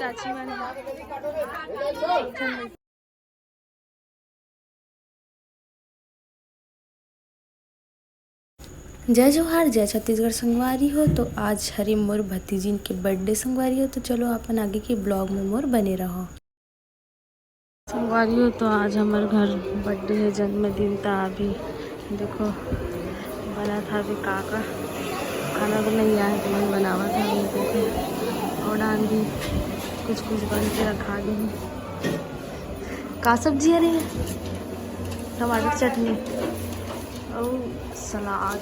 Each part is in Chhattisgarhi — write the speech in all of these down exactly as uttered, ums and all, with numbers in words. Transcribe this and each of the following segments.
चाची मन। जय जोहार, जय छत्तीसगढ़ संगवारी हो। तो आज हरे मोर भतीजिन के बर्थडे संगवारी हो, तो चलो अपन आगे के ब्लॉग में मोर बने रहो। संगवारी हो, तो आज हमर घर बर्थडे है, जन्मदिन। ता अभी देखो बनत हवे का का खाना बनैया है, तुमन बनावत हवे। देखो और डाल भी कुछ कुछ बन के रखा गे हे। का सब्जी हरे? टमाटर चटनी और सलाद।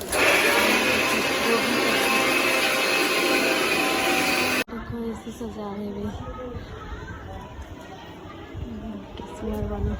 देखो ऐसे सजाए हुए किस्मत वाला।